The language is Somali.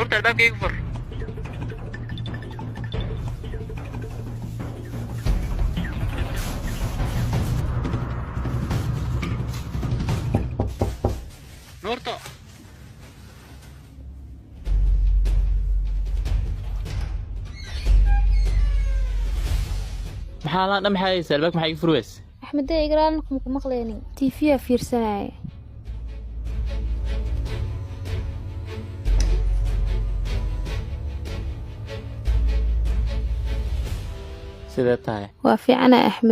Nuurta, albaabka iga fur. Nuurto. Maxaa laan dhan? Maxaa haysa? Albaabka maxaa iga furi weyse? Axmedee, igraan ku maqlaynin, TV-ya fiirsanaya. Sidee tahay? Waa fiicana, Axmed.